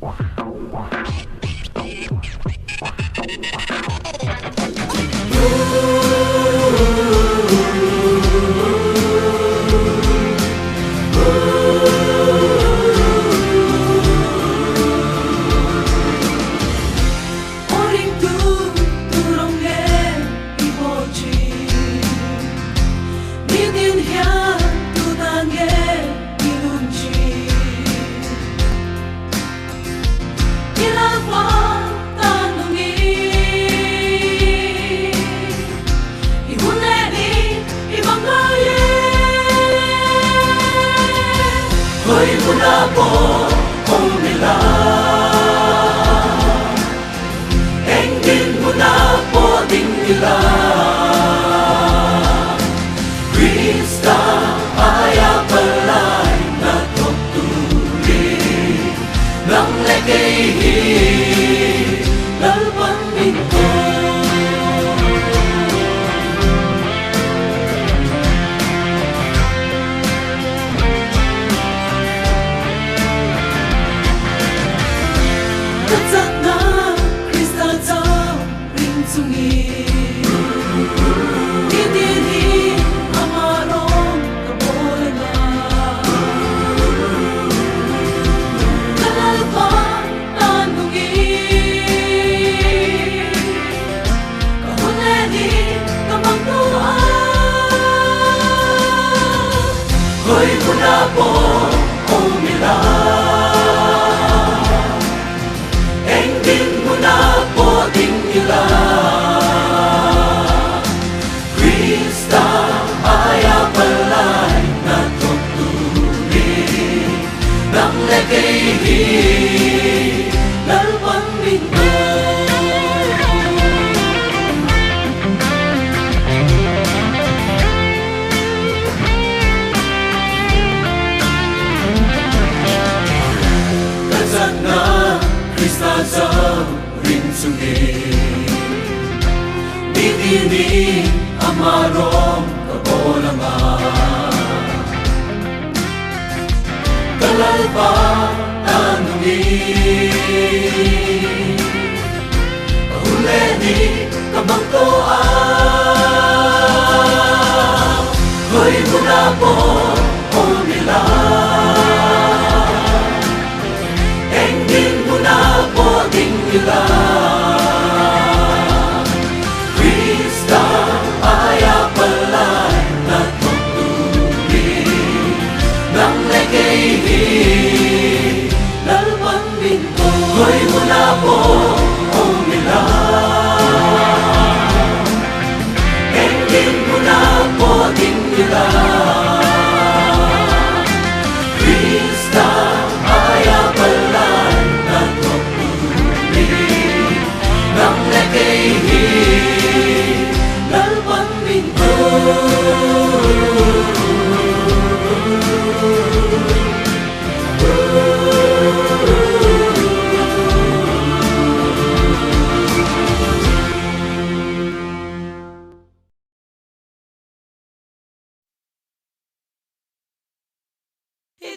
I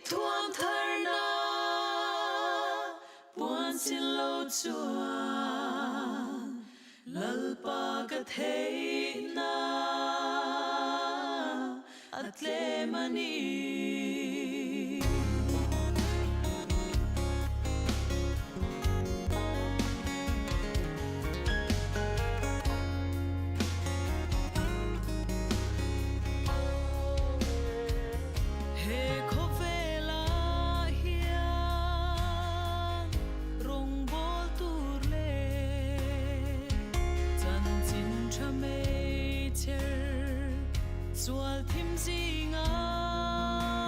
thuam tharna puan sin lo chuan Lalpa ka theihna a tlem a ni. He khawvelah hian rawngbâwl tur leh chanchin tha meichher sual thim zingah.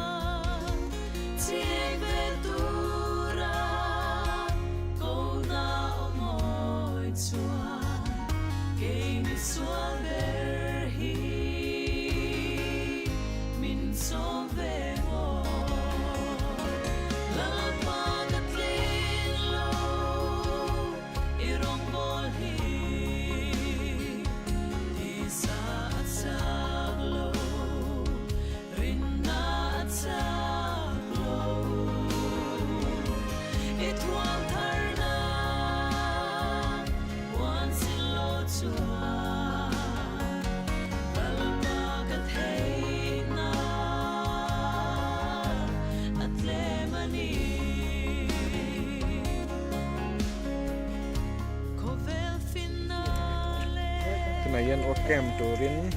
Tunah hian work camp turin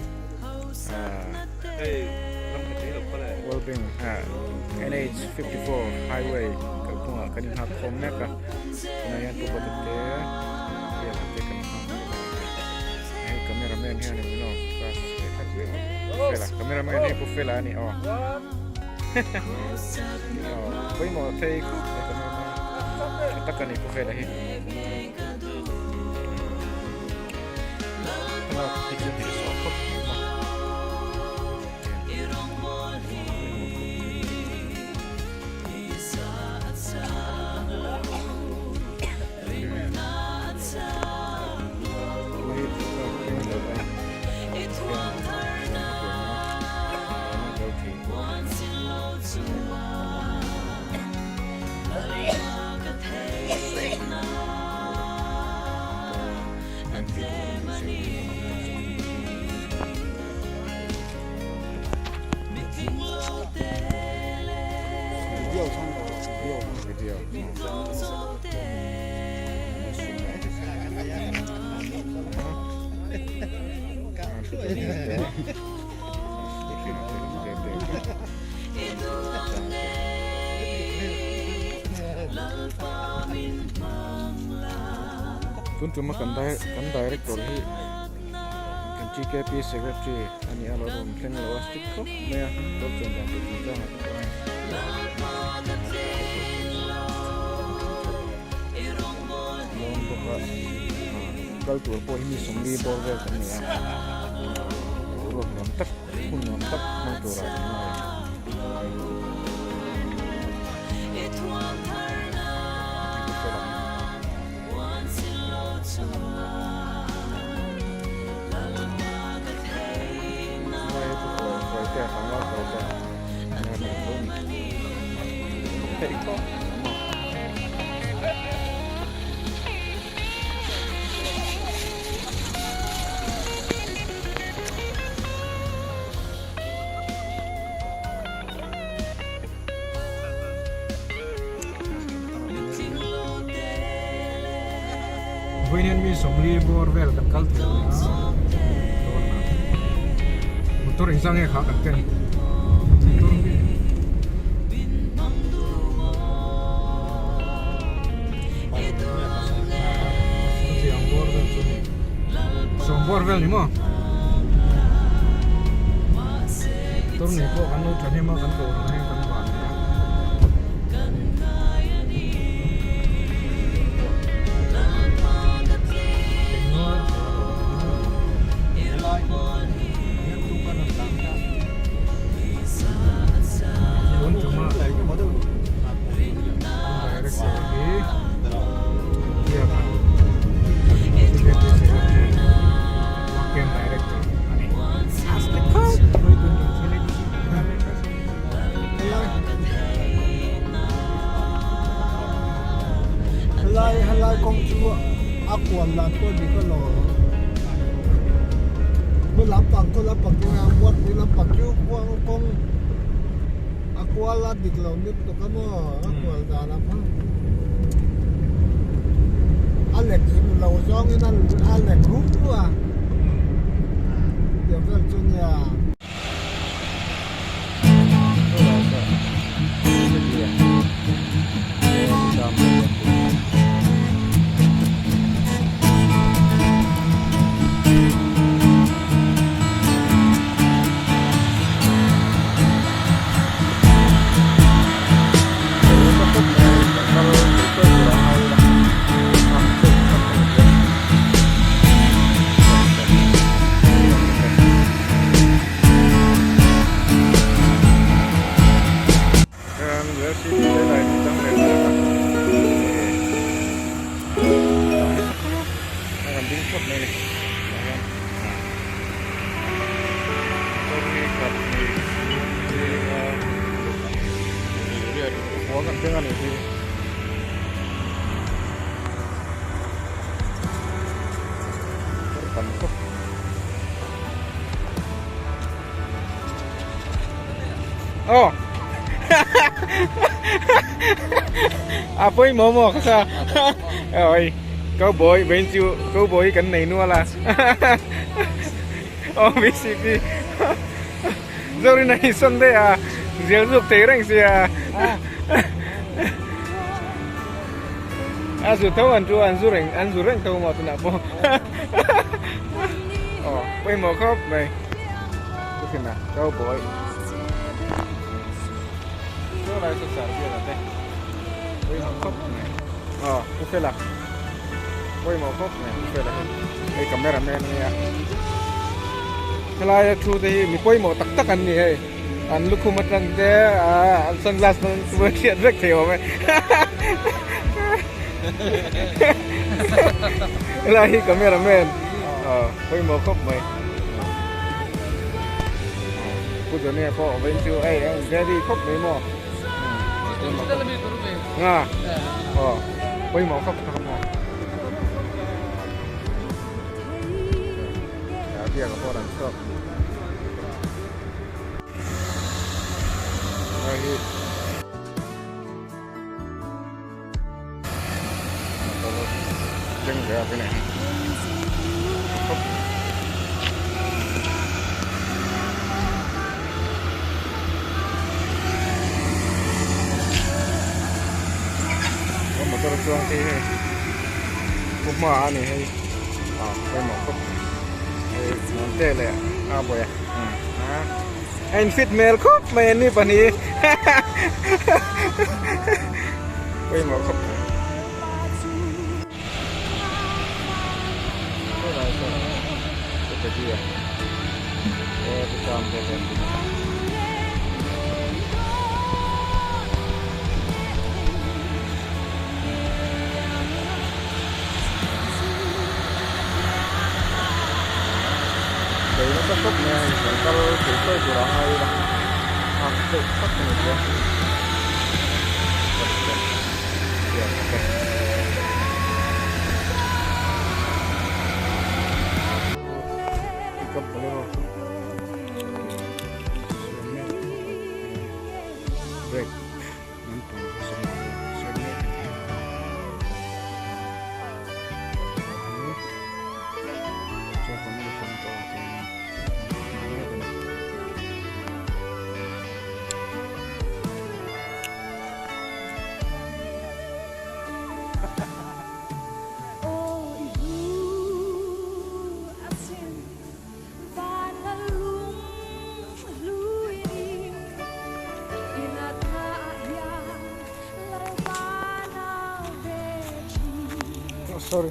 World Bank NH 54 highway kalphungah kan inhak khawm mek a tunah hian Pu Bata te Biaka te kan nghak mek a ni hei camera man hian in aw class leh thlap zel a Pu Fela camera man hi Pu Fela a ni aw aw pawimawh thei khawp mai camera man tha tak a ni Pu Fela hi. Tun tuma kan kan director hi kan GKP secretary a ni a lo rawn thleng lo a strict khawp mai a lo chuan dan tur chungchang ah te pawh hei lawn bawk a kal tur pawh hi mi sawmli bawr vel kan ni a boruak nuam tak hun nuam tak hmang turah kan ngai ang. Vawiin mi sawmli bawr vel kan kal tur a ni a motor engzah nge kha kan ken motor hi bawr vel chu ni sawm bawr vel ni maw. Motor nei pawh kan lo thahnem a kan ko rang hian kan van leh a. Tun tuma director hi biak a Camp Director a ni. Helai helai kawng chu a kual dan pawh dik a lo mu lampang khaw lampang chu a muat pui lampang chu khuang kawng a kual a dik lo lutuk a maw a kual dan a hmang a lek lo zawngin a lek rup a tiang vel chu nia. Aw a pawimawh maw ka sa oi. Cowboy vawiin chu cowboy hi kan nei nual a aw vcp Zorina hi Sunday a zial zuk thei reng sia a zu tho an chu an zu reng an zu reng tho maw tunah pawh aw pawimawh khawp mai Zorina cowboy Saw lai saw sar bial a te pawimawh khawp mai aw pu fela pawimawh khawp mai pu fela hi hei camera man a nia helai a thu te hi mi pawimawh tak tak an ni hei an lukhum atang te ah an sunglass hmang chu a hriat vek thei awm e helai hi camera man aw pawimawh khawp mai. Pu Johnny pawh vawiin chu hei a ready khawp mai maw nga aw pawimawh khawp kha maw biak a pawh an chhuak hei hi Motor chuang te hi pu hma a ni hei ah pawimawh khawp mai hei Muante leh a bawih a a in fit hmel khawp mai an ni pahnih pawimawh khawp mai. Lei nasa khawp mai a hei kan kal thei tawk tur a ngai ila a deuh thak a ni chuan Pickup bolero brake lampang sawi mek a ni. Oh, sorry.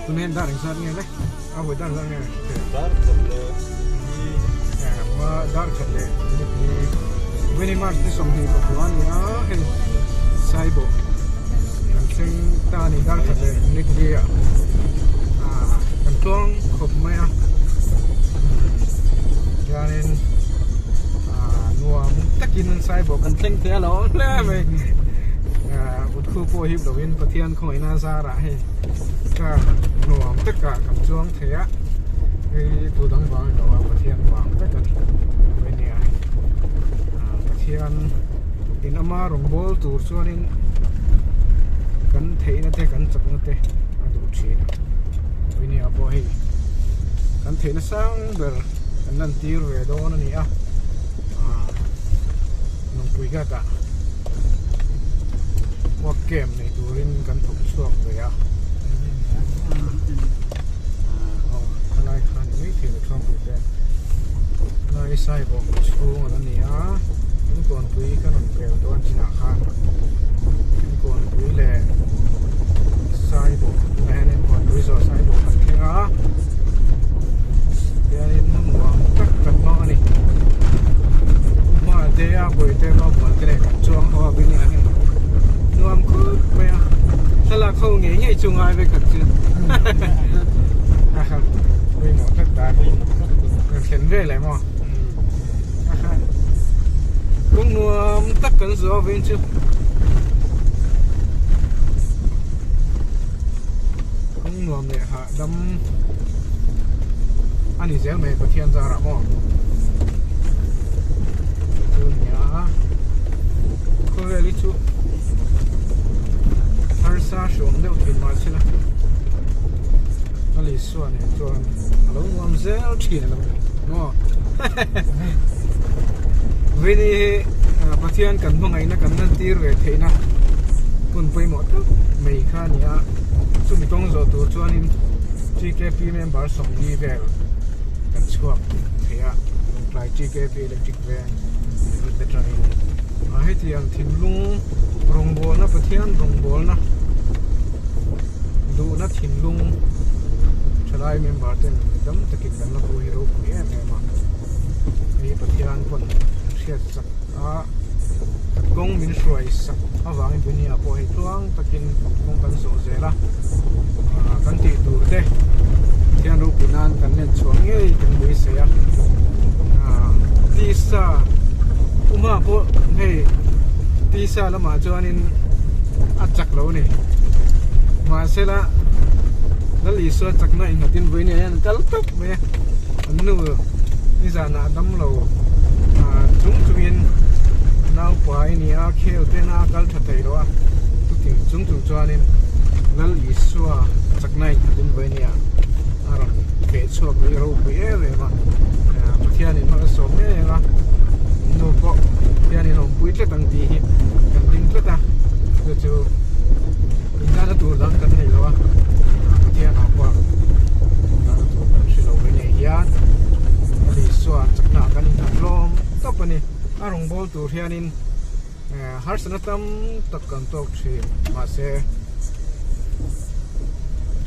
Tunen dar engzat nge le a hawi dar zat nge Dar khat le ma dar khat le Winnie March ni 20 pakua a ni a hei Saibo kan thleng ta a ni dar khat leh minute li ah kan tluang khawp mai a chuanin nuam takin Saibo kan thleng thei a lo awm hle mai Uthu pawh hip lovin Pathian khawngaihna a zarah hei car nuam takah kan chuang thei a hei tu dang vang ni lo a Pathian vang vek a ni ania Pathian in ama rawngbâwl tur chuanin kan theihna te kan chakna te a duh thin a ania pawh hei kan theihna sang ber kan lantir ve dawn a ni a Lungpui ghat ah work camp nei turin kan thawk chhuak ve a aw helai kha ni mai thei lo thawngpui te helai saibawk chhung a lo ni a. Kawnpui kan rawn pel dawn chinah khan Kawnpui leh Saibawh tunah hianin Kawnpui zawh Saibawh kan thleng a tihianin hmun nuam tak kan hmang a ni hma te a bawihte rawngbawl te leh kan chuang ho a building ah hian nuam khawp mai a thlalak ho ngei ngei chu ngai vek ang chu pawimawh tlat dan thlen vel em aw kawng nuam tak kan zawh a vawiin chu kawng nuam leh hahdam a ni zel mai Pathian zarah maw chu nia khawvel hi chu harsa hrawm deuh thin mahse la a Isua nen chuan a lo nuam zel thin a lo ni maw Vini hi Pathian kan hmangaihna kan lantir ve theihna hun pawimawh tak mai kha a ni a chumi kawng zawh tur chuanin TKP member sawmli vel kan chhuak thei a Lawngtlai TKP electric veng te atangin hetiang thinlung rawngbawlna Pathian rawngbawlna Duhna thinlung thalai member ten dam takin kan la pu hi ropui em em a, hei Pathian pawn kan hriat chak a, kan kawng min hruai sak avangin dunia pawh hei tluang takin kawng kan zawh zel a, kan tih tur te Pathian ropui nan kan len chhuah ngei kan beisei a, tisa uma pawh hei tisa lamah chuanin a chak lo a ni. Mahsela Lal Isua chakna innghatin vawiin ah hian an kal tawp mai a, an nu nizanah a damlo chung chungin naupai ni a khel te na a kal tha thei lo a, chuti chung chung chuanin Lal Isua chakna innghatin vawiin ah a rawn feh chhuak leh ropui em em a, Pathianin hma ka sawm ngei ang a, an nu pawh Pathianin a awmpui tlat ang tih hi kan ring tlat a, chu chu. Inzahna tur dang kan nei lo a, Pathian ah pawh inzahna tur kan hre lo mai nei hian Isua chakna ah kan innghat hlawm tawp a ni. A rawngbâwl tur hianin harsatna tam tak kan tawk thin mahse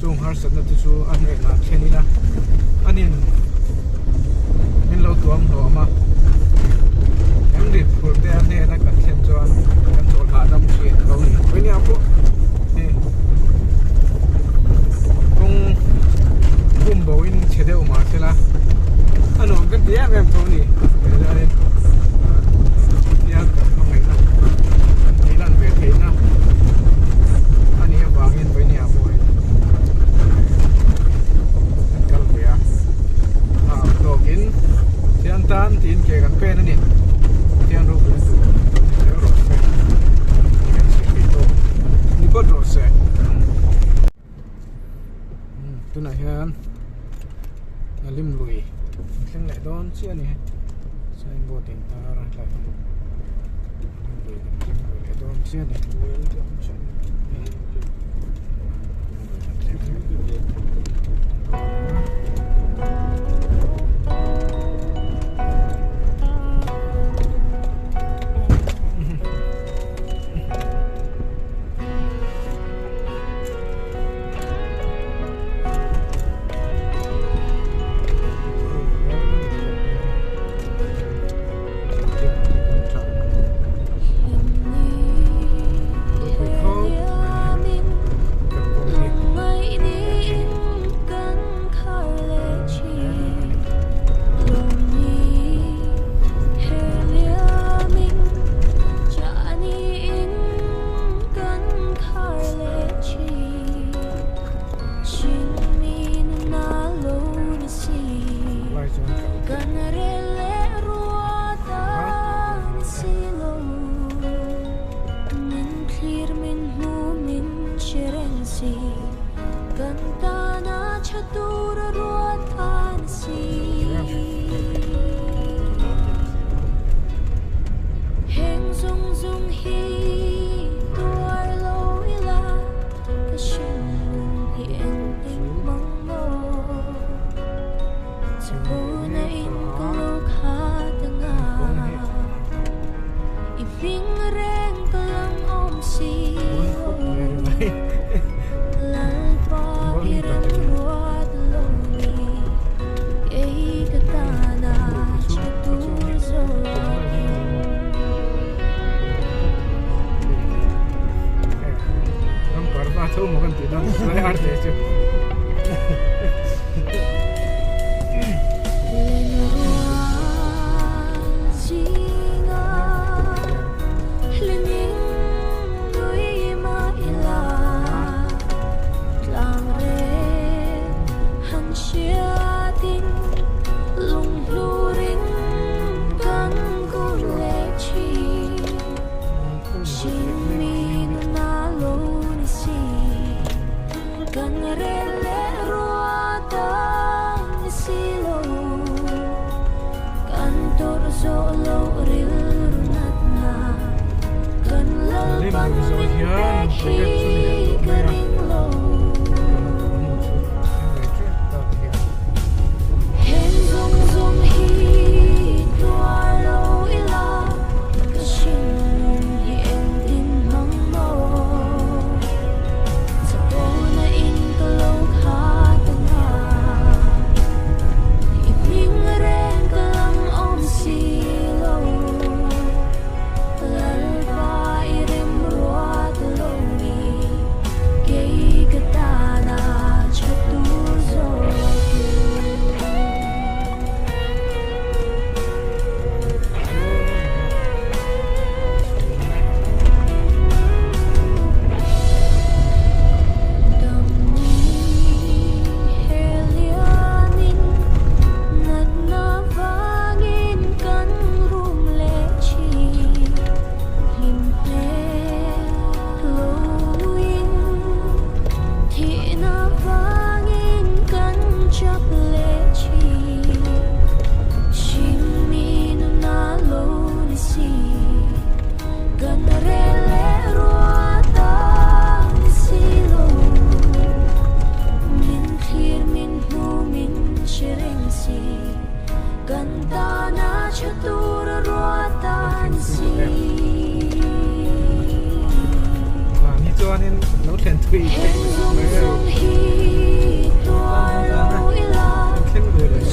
chung harsatna te chu a hnenah thlen ila anin min lo tuam hlawm a, kan rit phur te a hnena kan thlen chuan kan chawlh hahdam thin a lo ni. Vawinia pawh hei kawng bum bo in chhe deuh mah sela a nuam ka ti em em tho a ni. Chuanin Pathian kan hmangaihna kan tih lan ve theihna a nih avangin vawinia pawh hei kan kal ve a. A ang tawkin Pathian tan tiin ke kan pen a ni. Pathian ropui tur lo ni zel rawh se. Kan chheh theih tawk ni phawt rawh se. Tunah hian Lim lui an thleng leh dawn chiah a ni. Signboard in tar a tlai hi. Lim lui kan thleng ve leh dawn chiah a ni. Lim lui zawh hian cricket chu ni leh tawh mai a tuna kan hmuh chu a thleng ve tep ta ti hian. Vang hi chuanin lo thlen thui theih mai a thleng ve leh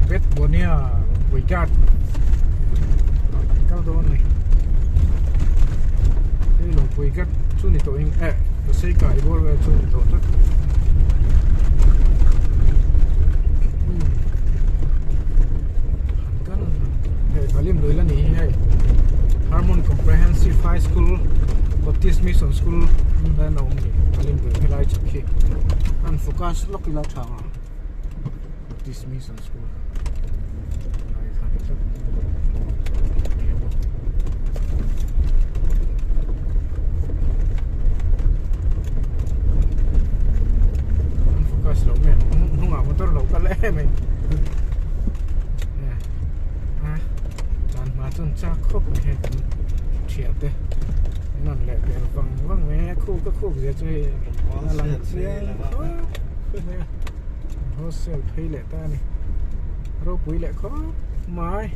Bet Bonia Brigade an kal dawn a ni hei Lawngpui gate chu ni tawhin eh Lusei kai bawr vel chu ni tawh tlat han kal hei Valim lui la ni hi hei Harmon Comprehensive High School Baptist Mission School hian a awm a ni Valim lui helai chhak hi an focus lawk ila tha ang. Baptist Mission School lai kha ni tlat an focus lo nge hnungah motor lo kal em em a tan hma chuan chak khawp mai hei kan thian te an rawn leh pel vang vang mai a khuk a khuk zia chu hei a lang chiang khawp mai a. Hostel phei leh ta a ni ropui leh khawp mai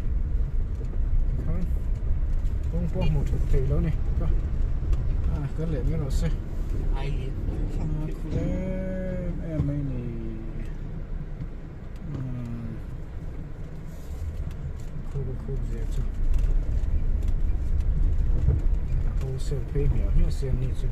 tikhan kawng pawh hmuh that theih loh a ni ka a kal leh mai rawh se a khu em em mai ni umm khu ka khup zia chu hostel phei hmiah hmiah se an ni chu.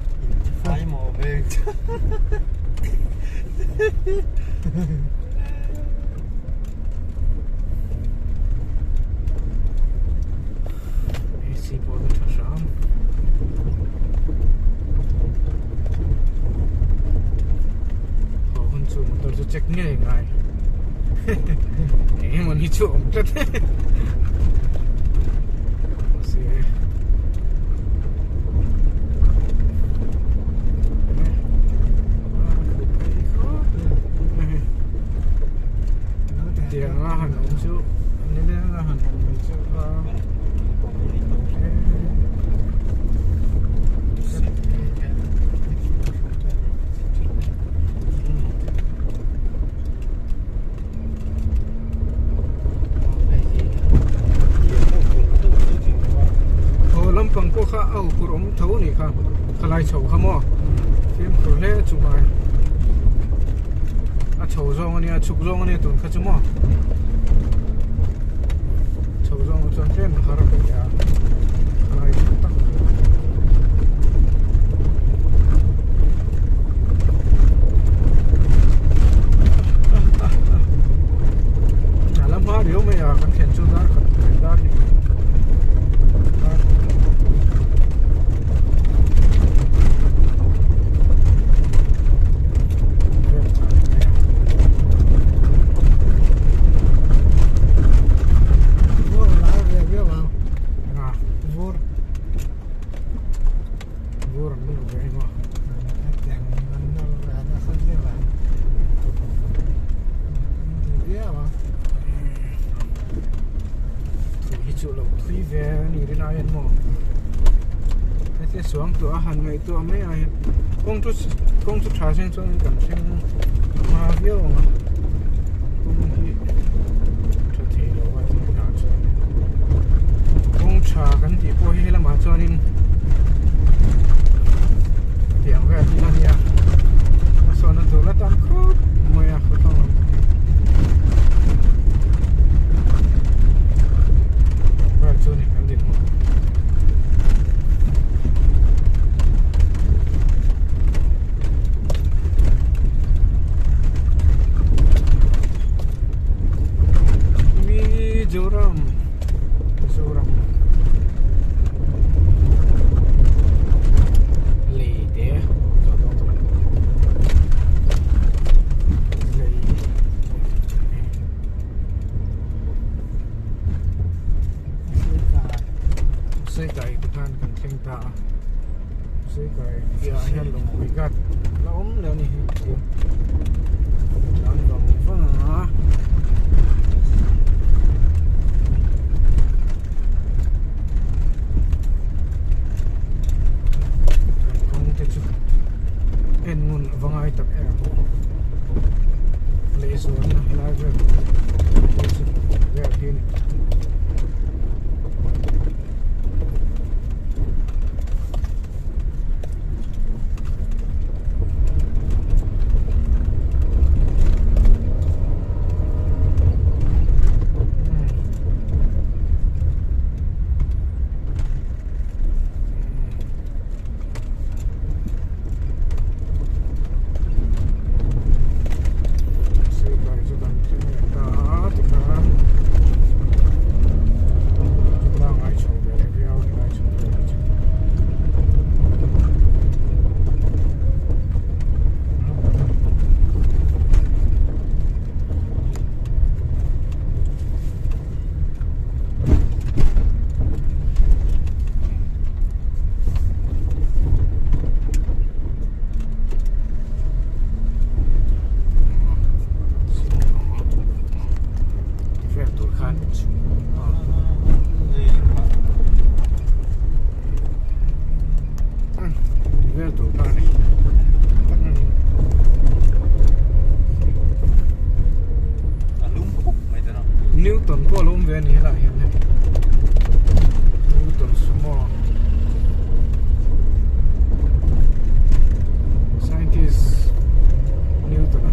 AC pawh la tha hram. Haw hun chu motor chu check ngei ngai. Eng emaw ni chu a awm tlat. Mahse. Tiang a han awm chu nileng a han awm mai chu a Haw lampang pawh kha a huphurh awm tho a nih kha khalai chho kha maw fimkhur hle chu ngai a chho zawng a nia chhuk zawng a nia tun kha chu maw. zawng chuan tlem a har ve a, a ngai tha tak a ni. A la hma riau mai a, kan thlen chu dar khat leh dar hnih dar vel kha a ni mai a. Vur lai ve viau ang. Enga? Vur. Vur an lut ve emaw? Hetiang an nawr ve nasa viau ang. An duh viau ang. Thui hi chu lo thui ve a ni rin ai an maw? Hetia suang tawh a han ngaihtuah mai a hian kawng chu kawng chu tha seng chuan kan thleng hma viau ang a kawng hi tha thei lo a tih hunah chuan kawng tha kan tih pawh hi helamah chuanin tiang vel hi a nia a sawn a tur la tam khawp mai a khawthlang lam pang hi tiang vel chu ni kan dinhmun. Mizoram Mizoram lei te lei Seikai te khan kan thleng ta a Seikai piahah hian lungpui gat la awm leh a ni hi tlan vang vang a. Kan kawng te chu en ngun a va ngai tak em lehzualna helai vel te chu vel hi a ni. Vel tur khan vel tur khan Newton pawh a lo awm ve a ni helaiah hian hei Newton sumo scientist Newton a.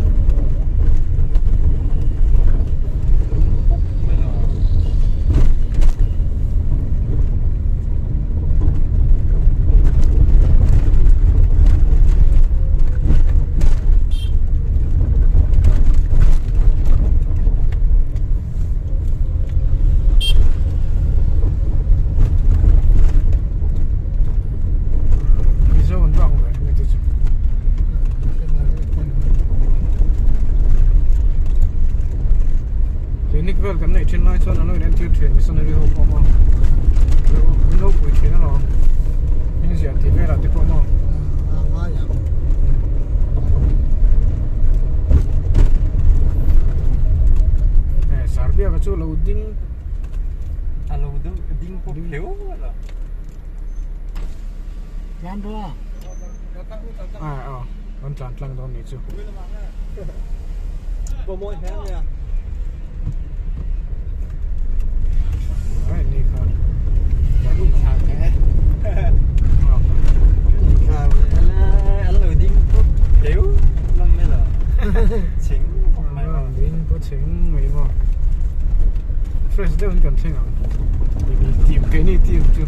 Mizo an vang ve hemi te chu. Clinic vel kan neih thin lai chuan an lo in entir thin missionary ho pawh maw an lo pui thin alawm inziah tih velah te pawh maw. Sarbiaka chu lo ding a lo ding pawp hleu a Tlan rawh a. A aw an tlan tlang dawn nih chu. Pawmawi hle mai a. Ai ni kha. An lo ding pawp hleu lam mai lo. Chhing mai Ding pawp chhing mai maw. Fresh deuhin kan thleng ang. Keini team, keini team chu.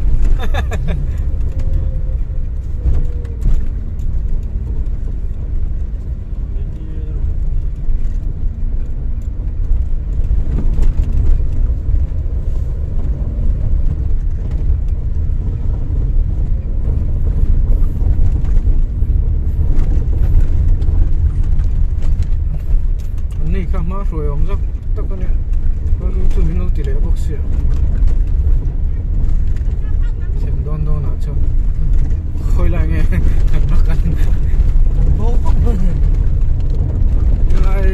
An ni kha hma hruai awm zawk tak a nia ru chu min lo ti leh bawk sia thlen dawn dawn ah chuan khawi lai nge kan la kal helai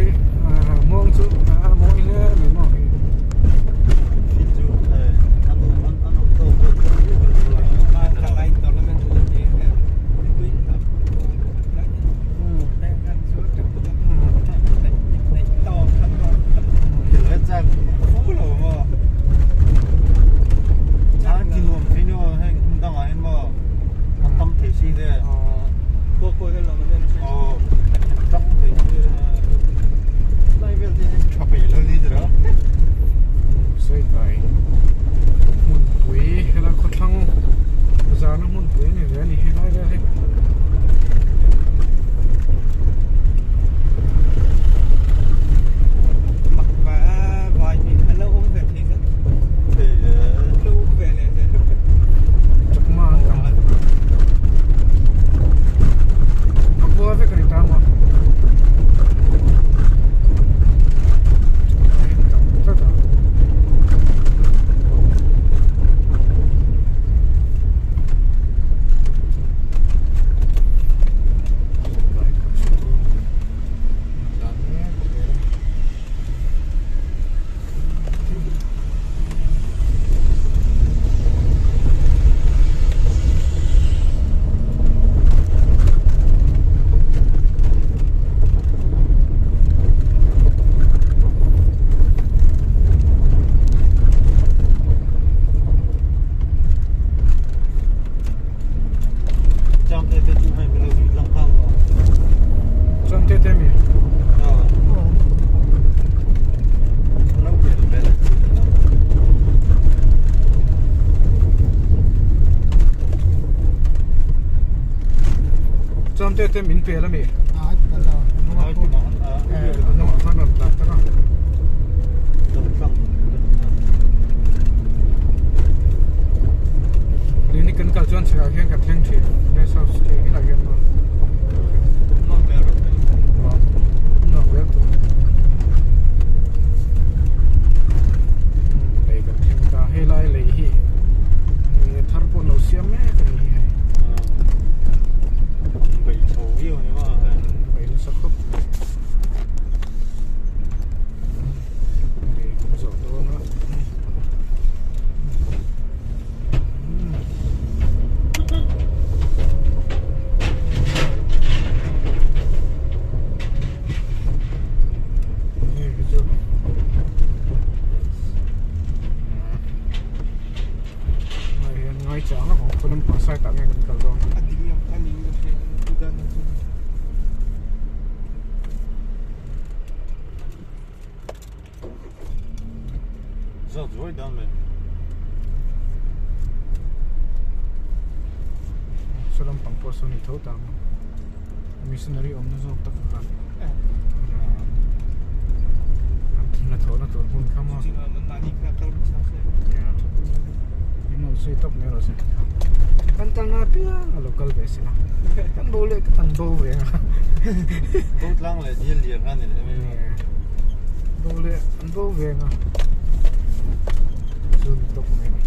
mawng chu a mawi hle mai maw hei. Sawikai hmunpui helai khawthlang zana hmunpui a ni ve a ni helai vel hi. Chakma an tam Pakua vek a ni ta maw Chakma hi an tam tlat a. Changte te mi. Changte te min pe la mi. Ni kan kal chuan chhekah khian ka thleng thin guest house te helai hian maw nuam vel tur lei kan thleng ta helai lei hi thar pawh an lo siam mek a ni hei bei nasa khawp mai lei kan zawh dawn a. Zawt zuai dan mai. Saw lampang pawh saw ni tho ta ang missionary awmna zawk tak kha an hnathawhna tur hmun kha maw in lo zui tawp mai rawh se kan kalna apiang a lo kal ve si la kan bo leh kan bo ve ang a Bo tlang leh dil lian kha ni leh mai bo leh an bo ve ang a chu ni tawp mai ni.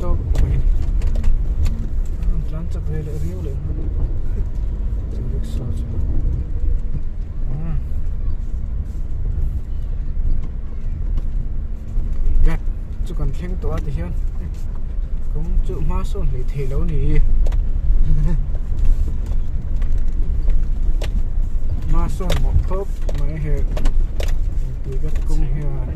Tawp mai ni. An tlan chak ve leh riau leh nghal a chu rickshaw chu. Gate chu kan thleng tawh a tihian kawng chu hma sawn hlei thei lo a ni hma sawn mawh khawp mai he tui gate kawng hian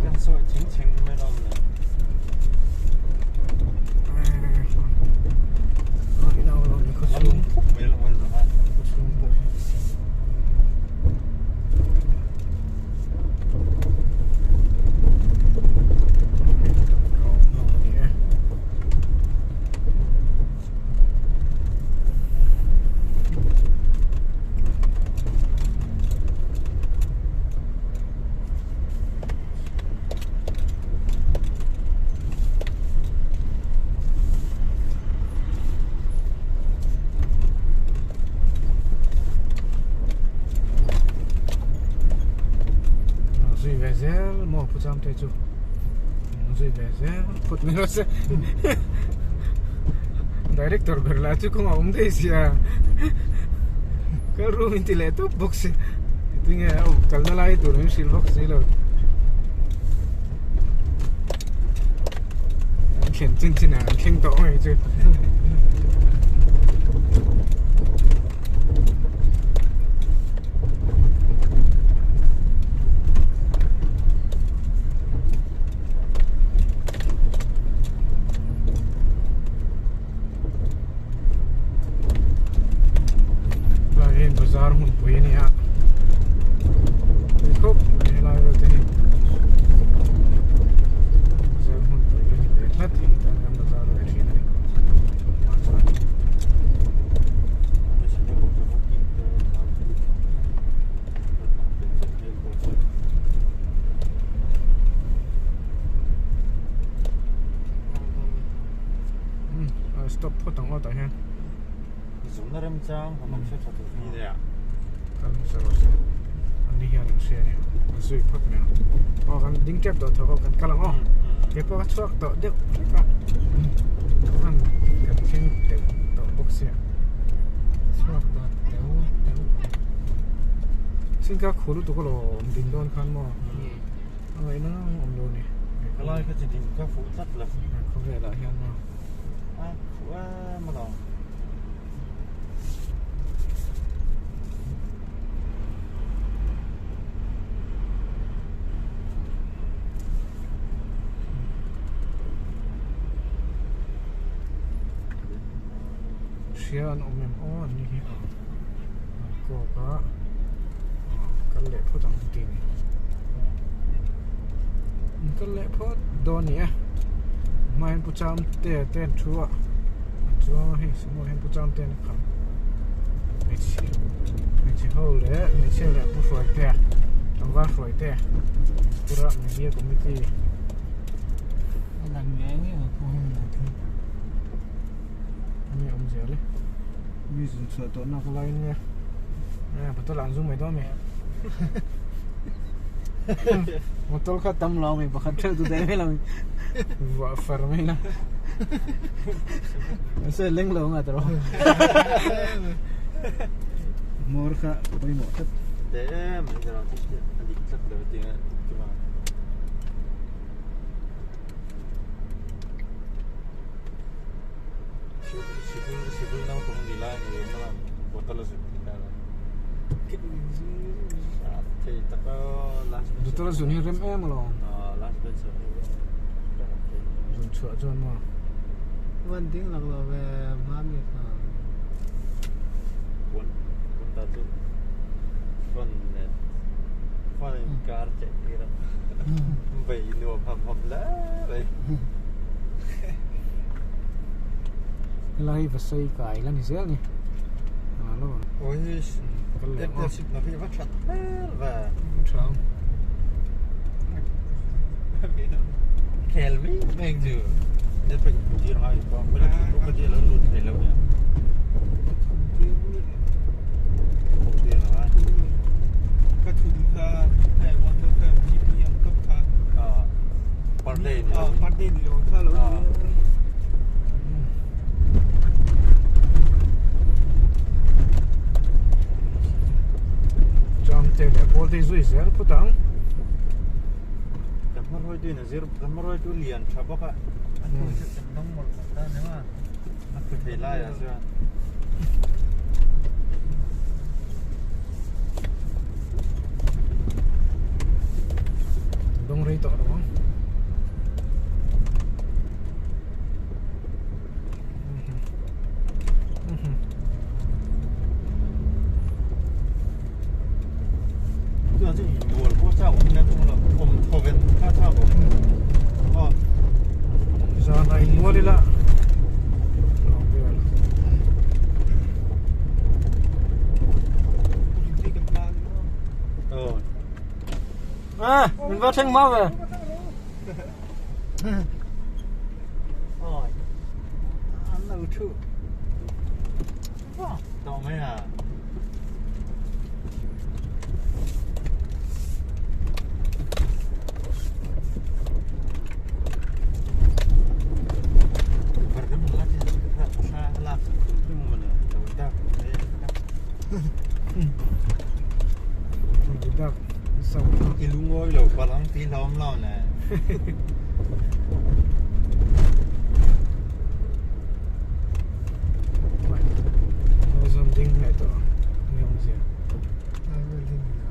Chamte chu zui ve zel phawt mai rawh se director ber lah chu kawngah awm daih sia kal ru min ti leh tawp bawk si tinge a awm kalna lai tur min hrilh bawk si lo an thlen chin chin ah an thleng tawh mai chu. Lai hi bazar hmunpui a ni a tui khawp mai helai vel te hi bazar hmunpui a ni ve tlat hi tan hian bazar ve thin a ni. Stop phawt ang aw tah hian. Zumna remchang han awm se tha tur ni nia. Kan hmasa rawh se. An ni hian an hria nia. An zui phawt mai ang. Aw kan ding tep tawh tho aw kan kal ang aw. Kei pawh ka chhuak tawh deuh hlek a. An kan thleng deuh tawh bawk sia. Chhuak tawh deuh deuh. Sin ka khu lutuk alawm ding dawn khan maw. A ngaihna awm lo ni. Ka lai kha chi ding ka fuh tlat lo. Khawvelah hian maw. A fuh em alawm. Hria an awm em aw an ni hi a kawk a kal leh phawt ang tih ni an kal leh phawt dawn a ni e hma hian pu cham te te an thu a chuan hei sumo hian pu cham te an kham hmeichhe hmeichhe ho leh hmeichhia leh pu hruai te tlangval hruai te pura media committee A lang ngei ngei ang pawh hei lah chu. Enge awm zel e. Mi zun chhuah tawh nak laiin nge. Nge motor an zum mai dawn mi. Motor kha tam lo mi pakhat theuh chu daih mai lo mi. Vuah far mai la. Se leng lo nga tawh. Mor kha pawimawh tlat. Te em mai dawn a dik tlat lo tinga tima. Sikul naupang ni lai ni awm a bottle a zut thei ta thei tak a last bench Bottle a zun hi rem em alawm. Last bench ah Zun chhuah chuan maw. Van ding lak lo ve hma mi kha. Puan puan ta chu phone nen phone in kar che tir a vei nuam ham ham hle mai. Helai hi va sawi kai la ni zel ni a lo Oi kal leh ang aw. Sip na hi va that hmel ve. Tha ang. Khel mai mai ang chu. Net pawh in tir ngai pawh mai lo ka tir lo lut thei lo nia. Tir ngai. Ka thun kha hei motor kha GP ang tawp kha. Parday ni lo. Parday ni lo kha lo ni. Jam te leh pawl te hi zui zel phawt ang. Kan hmahruaitu in a zir kan hmahruaitu lian tha bawk a a thu chu kan dawng mawlh mawlh ta ni maw a thu thei lai ah chuan. Dawng rei tawh lo ang. Zan a inmual ila À, mình vào thanh mau về. Ôi. Ăn đầu trụ. Tao mấy à. Dak sa I lungawi lo palang ti hlawm lo ne. Zoom ding ngai to ni awm zia. Lai vel hi ni lo.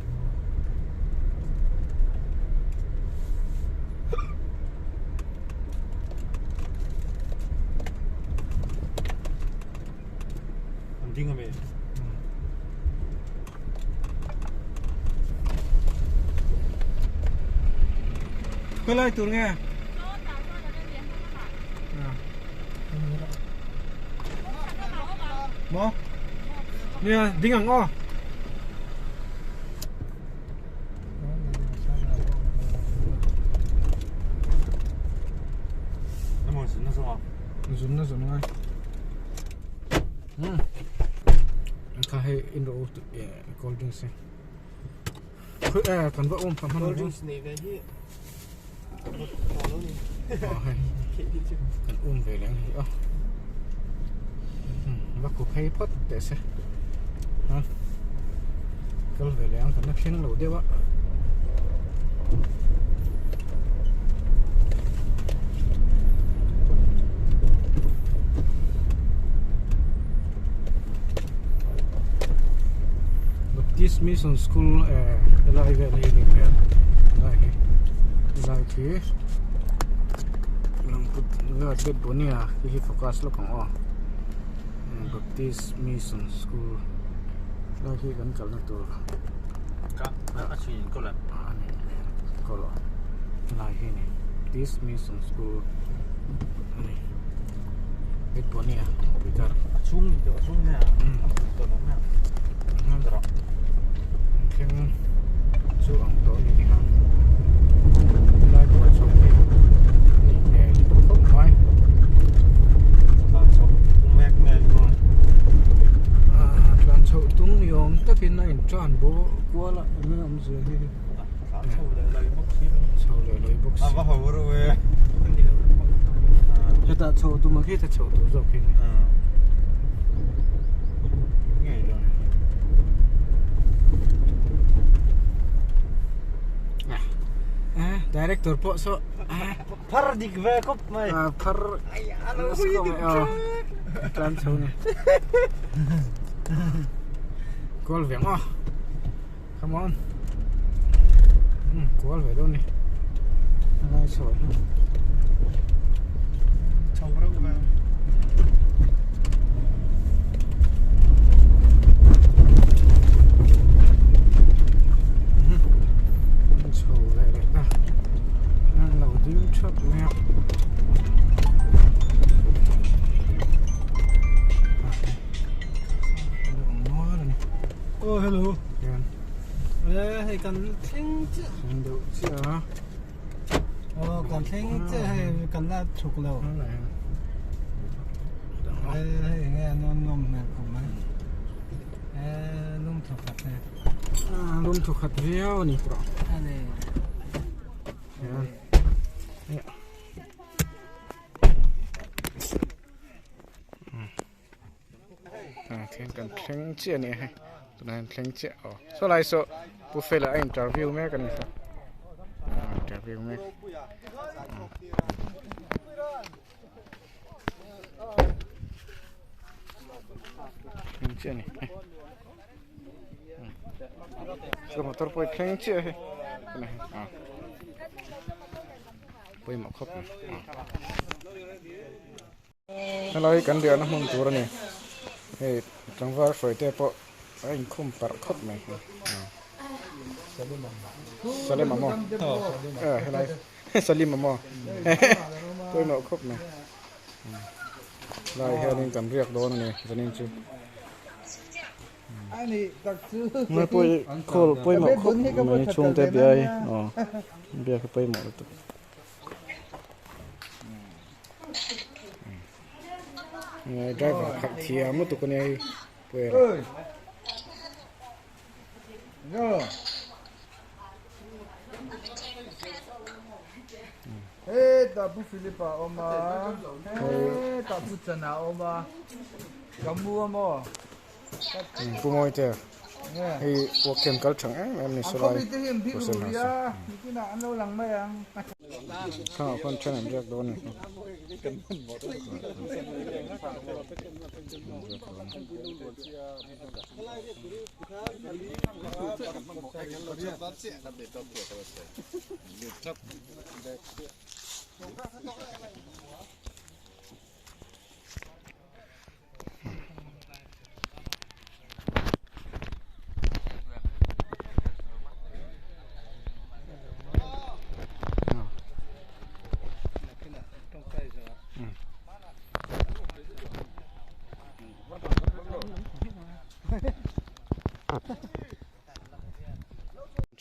An ding ami. Khoi lai tur nge? Mo? Nia ding ang aw. Na mo zun na zung a. Zun na zun ngai. Kha hei in ro cold drinks e. Khoi kan va om pham han. Cold drinks nei ve hi. Lo ni. Hei. Kan um ve leng hi a. Va ku phei phawt teh se. Ha. Kal ve leng kan na thleng lo deuh a. Baptist Mission School helai vel hi ni hmel helai hi helai khi lang put vel bet bonia khi hi focus lawk ang aw Baptist Mission School helai khi kan kalna tur Ka a chin ko la. ani ko lo helai hi ni Baptist Mission School ani bet bonia bikar A chung ni to a chung ne. A to lo ne. Tara. Thleng chu ang tawh ni ti khan lai pawh chho hi ni hmel khawp mai. Tlan chho mek mek. Tlan chho tung ni awm takin a in tan bo kual a eng awm zia hi. Tlan chho leh lai bawk si. Chho leh lai bawk si. A va ho ru e. Heta chho tum a khi ta chho tur zawk hi ni. Ngei lo. Director pawh saw Phar dik ve khawp mai. Phar tlan chho ni. Kual ve maw? Come on. Kual ve dawn ni. Lai chho hi. Chho reuh ve. Chho ve leh ta. An lo ding thap mai a. Oh hello. Hian. Hei kan thleng chiah. Thleng deuh chiah a. Oh kan thleng chiah hei kan la chhuk lo. Hei nge an nawm hmel khawp mai. Lum thaw khat hei. Lum thaw khat viau a ni tawh. Ani. Hian. Thian kan thleng chiah a ni hei tunah hian thleng chiah aw saw lai saw pu fela a interview mek a ni saw interview mek thleng chiah a ni hei saw motor pawh hi thleng chiah hei tunah hian ah pawimawh khawp mai Helai kan riahna hmun tur a ni hei tlangval hruai te pawh a inkhum parh khawp mai Salim a maw helai Salim a maw pawimawh khawp mai helai hianin kan riak dawn a ni zanin chu ngai pawh call pawimawh khawp mai chhungte biai aw biak hi pawimawh lutuk. Driver khalh thiam lutuk a nia hei puera. Hetah Pu Philip a awm a, hetah Pu Chana a awm a, ka mu a maw? Pu Mawite hei work camp kal thang em em ni sawlai Russell House thangah khuan then an riak dawn a ni.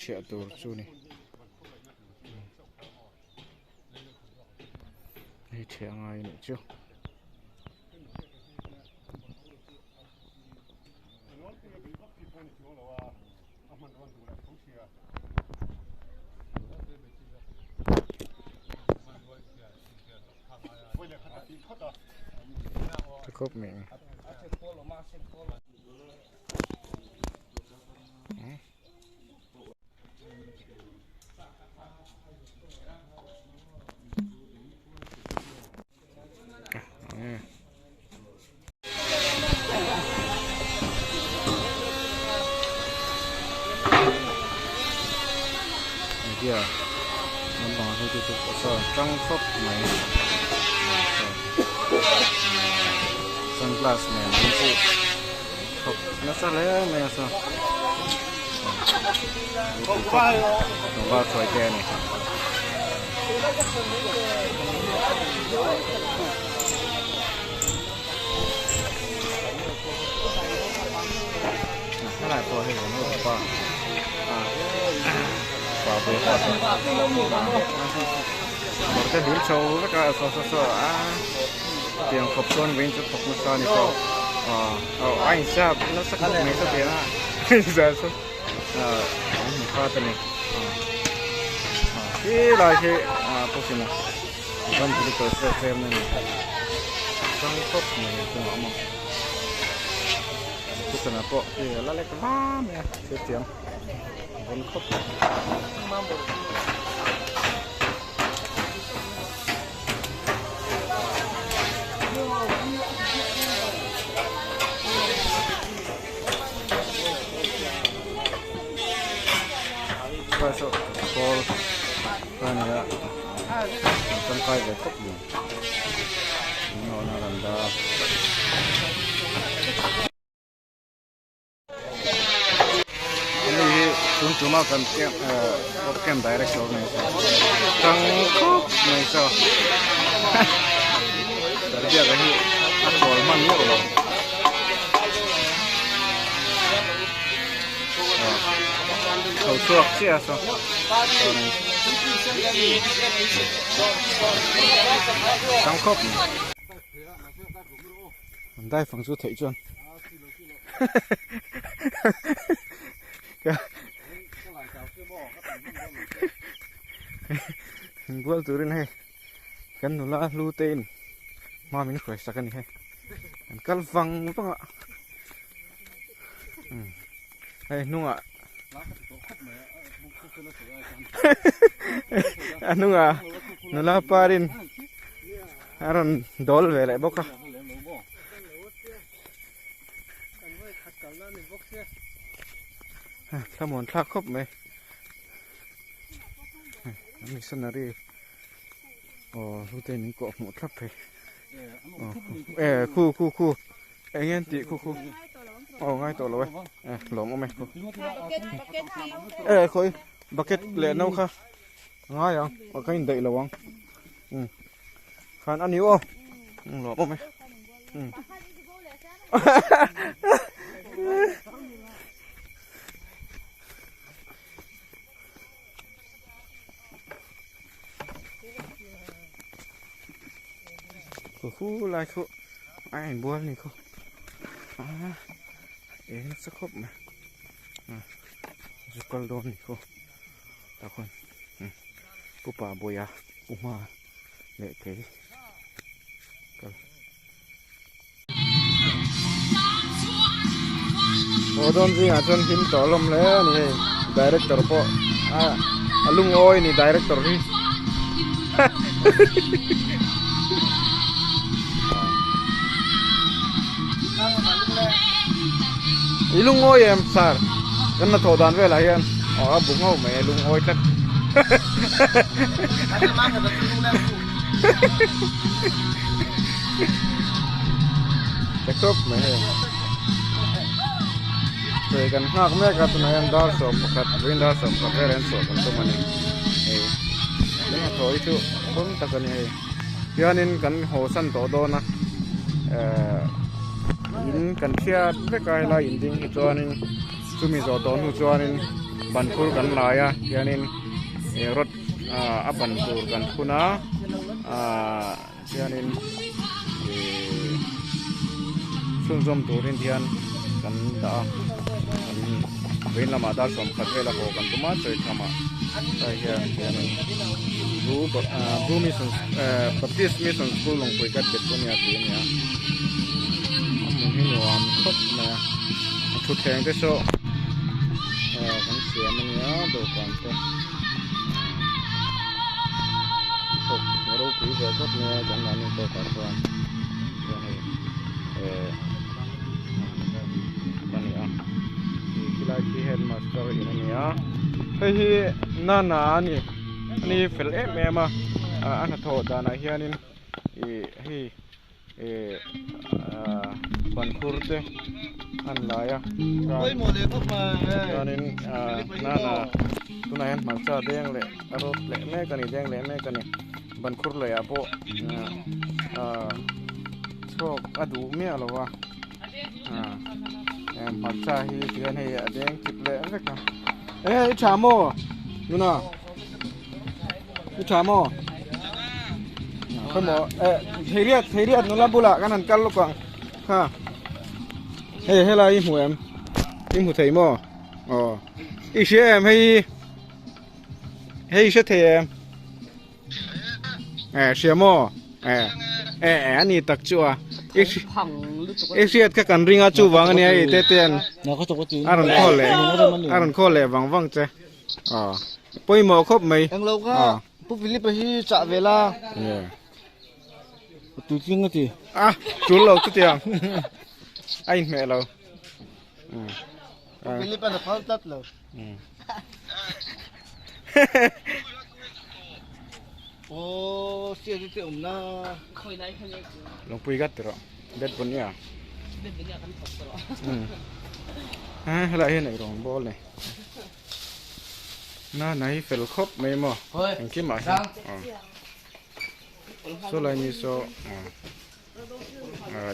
Chhiah tur chu ni. Hei chhiah ngai a nih chu. Tha khawp mai ang. Media lampangah hian chu chu saw tang khawp mai sunglass nen an put khawp nasa hle mai a saw tlangval hruai te a ni. Helai pawh hei an upa pa ve pawh sawn kawr te dil chho vek a saw saw saw a tiang khawp chuan vawiin chu thawk nasa a ni pawh a insiap nasa khawp mai saw tiang a insiap saw an hmu khat a ni khi lai khi pawh a. Van political chairman hrang khawp mai a chungah a awm a thuchhan ah pawh hei a la lek va mai a thil chiang vawn khawp mai. A ni a an tangkai ve khawp mai an nawhna a rawn dah a. Ani hi tun tuma kan camp ehh camp director a ni a tang khawp mai saw Darbiaka hi a chawl hman meuh lo. Chho chhuak chiah a saw tang khawp mai an dai fang chu theih chuan inbual turin hei kan nula hlu te in hma min hruai sak a ni hei an kal vang vang a. Hei hnungah a hnungah nula parin a rawn dawl ve leh bawk a. Thlamuan thlak khawp mai. Missionary aw hlute min kawh hmuh thlap thei. Aw khu khu khu. Eng nge an tih khu khu aw ngai tawh lo e e lawm awm e khu e khawi bucket leh no kha ngai ang aw ka indaih lo ang um khan a ni aw um lawm awm e um Khu khu lai khu ai ảnh buôn này khu à ế nó sắc khốp mà à kal dawn ni khu ta khuan pu pa bawia pu hma leh kei kal. Haw dawn zingah chuan hlim tawh hlawm hle a ni hei director pawh a a lungawi a ni director hi I lungawi em sir kan hnathawh dan velah hian aw a bu ngauh mai a lungawi tlat Ka tawp mai hei Sawi kan nghak mek a tunah hian dar 11 vawiin dar 11 vel hian chhuah kan tum a ni hei kan hnathawh hi chu awm tak a ni hei hianin kan haw san tawh dawn a ehh in kan hriat vek a helai in ding hi chuanin chumi zawh tawh hnu chuanin ban phur kan lai a hianin rod a ban tur kan phun a ahh hianin ihh chhunzawm turin hian kan dah a kan vawiin lamah dar 10 vel a haw kan tum a chawi tham ah lai hian hianin Blue Blue Mission ehh Baptist Mission School Lawngpui ka bet pawh nia tih a ni a a hmun hi nuam khawp mai a a thutthleng te saw ehh kan siam a nia dawhkan te thawk ropui ve khawp mai a kan mahni tawkah chuan chuan hei ehh a ni a khilai khi headmaster in a ni a hei hi nana a ni a ni fel em em a a hnathawh danah hianin ih hei ih ah ban khur te an lai a chuanin ah nana tunah hian hmarcha deng leh a rawt leh mek a ni deng leh mek a ni ban khur leh ah pawh ah chhuak a duh miah lo a ah hmarcha hi tihian hei a deng chip leh vek a e i tha maw nuna i tha maw khawimaw eh theiriat theiriat nula bulah kan han kal lawk ang kha hei helai i hmu em i hmu thei maw aw i hria em hei hei i hre thei em eh hria maw eh eh eh ani tak chu a i i hriat kha kan ring a chu vang ania hei te te an a rawn call leh a rawn call leh vang vang che aw pawimawh khawp mai englo kha pu Philip a hi chah ve la tui tling a ti a tul lo chutiang a inhmeh lo pu Philip a phal tlat lo Aw sia te te awm na. Lungpui gat rawh bet pawh nia. Ha helai hian ei rawng bawl nei. Na na hi fel khawp mai maw engkim ah hian. Saw lai mi saw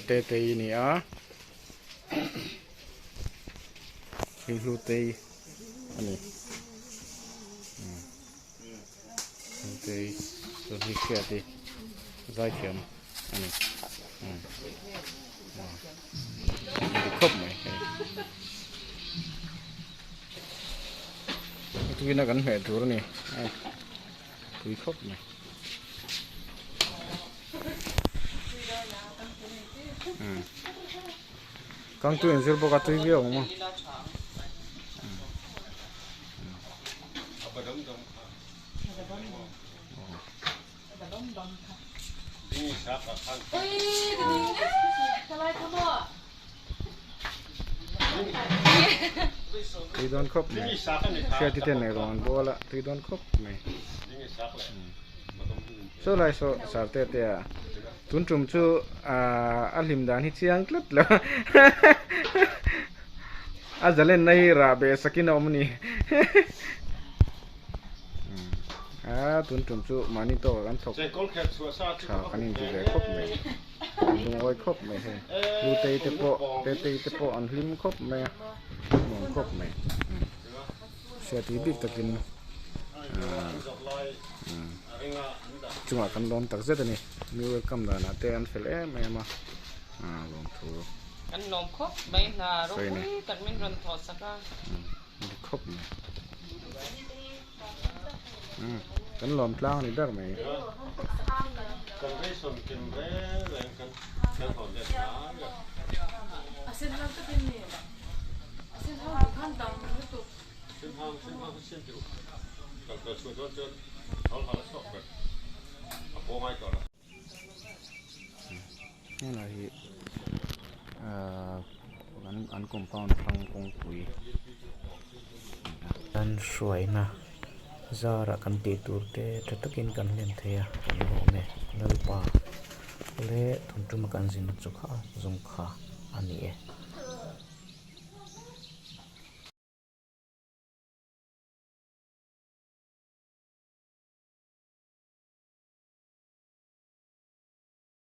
te te hi ni a. Hei hlu tei a ni hlu tei chuan hei hriat hi zaithiam a ni a khawp mai hei tuina kan hmeh tur a ni tui khawp mai. Kangtu in zir bawk a tui viau ang maw. Tui dawn khawp mai hriati ten ei rawng an bawl a tui dawn khawp mai saw lai saw sarte te a tun tum chu ahh a hlim dan hi chiang tlat lo a zalenna hi rah beh sakin a awm a ni a tun tum chu mahni tawkah kan thawk tha kan inti ve khawp mai. Lungawi khawp mai hei Hlutei te pawh Tetei te pawh an hlim khawp mai a nuam khawp mai hriati bik takin ahh chungah kan lawm tak zet a ni mi welcome danah te an fel em em a ahh lawmthu Kan lawm khawp mai hna ropui tak min rawn thawh sak a. Khawp mai. Kan lawm tlang a ni ber mai. Helai hi ahh an compound thlang kawngpui an hruaina zarah kan tih tur te tha takin kan hlen thei a kan lawm e Lalpa leh tun tuma kan zin chu kha zawng kha a ni e.